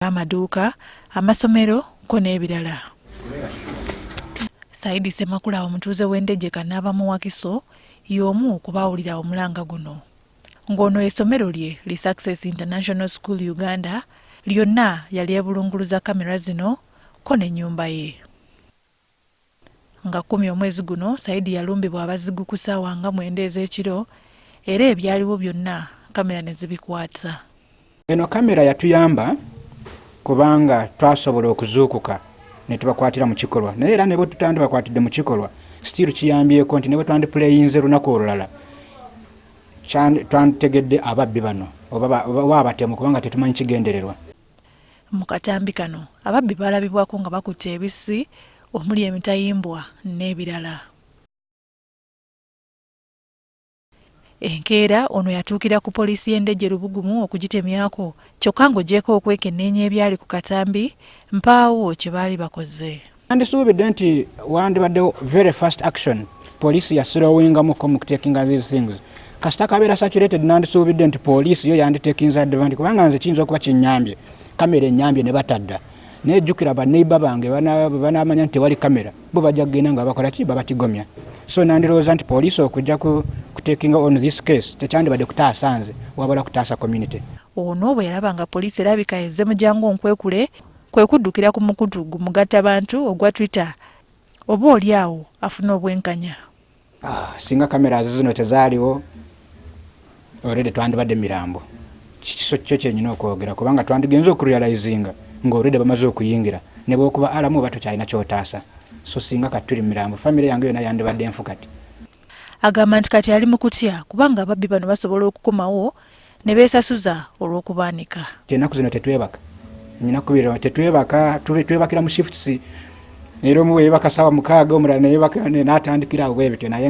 Amaduuka, amasomero ko n'ebirala. Saidi Ssemakula, omutuuze w'e Ndejje Kanaaba mu Wakiso, y'omu ku baawulira omulanga guno. Ng'ono essomero lye li Success International School Uganda lyonna yalyebulunguluza kamera zino ko n'ennyumba ye. Nga 10 omwezi guno, Saidi yalumbibwa abazigu ku ssaawa nga 9 ez'ekiro era ebyaliwo byonna kamera ne zibikwata. Eno kamera yatuyamba kubanga twasobola okuzuukuka ne tubakwatira mu kikolwa, naye era ne bwe tutandibakwatidde mu kikolwa, still kiyambyeko nti ne bwe twandipuleyinze lunaku olulala, twanditegedde ababbi bano oba abatemu, kubanga tetumanyi kigendererwa. Mu katambi kano ababbi balabibwako nga bakutte ebissi omuli emitayimbwa n'ebirala. Enkeera ono yatuukira ku poliisi y'e Ndejje Lubugumu okugitemyako, kyokka ng'oggyeeko okwekenneenya ebyali ku katambi, mpaawo kye baali bakoze. Nandisuubidde nti wandibaddewo very fast action. Poliisi yaslowingamuko mu kutakinga these things. Kasita kabeera saturated, nandisuubidde nti poliisi yo yanditakinze advantage, kubanga nze kiyinza okuba kinnyambye, kamera ennyambye ne batadda. Naye jjukira, baneiba bange bwe banaamanya nti tewali kamera, bo bajja kugenda nga bakola ki, babatigomya. So nandirowooza nti poliisi okujja kutakinga on this case tekyandibadde kutaasa nze, wabula kutaasa community. Ono bwe yalaba nga poliisi erabika ezze mujangu onkwekule, kwe kuddukira ku mukutu gumugattabantu ogwa Twitter, oba oli awo afune obwenkanya. Ah, singa kamera zino tezaaliwo, already twandibadde mirambo. Kiso kyo kyenyina okwogera, kubanga twandigenze okurealizinga nga already bamaze okuyingira, ne bwokuba alamu oba tokyalina kyotaasa. So singa kati tuli mirambo, famire yange yonna yandibadde nfu kati. Agamba nti kati ali mu kutya kubanga ababbi bano basobola okukomawo ne beesasuza olw'okubaanika. Ennaku zino tetwebaka, nyina kubira tetwebaka, twebakira mu shifts, era omu weyebaka sawa 6, omulala neyebaka n'atandikira awo bwe bityo, naye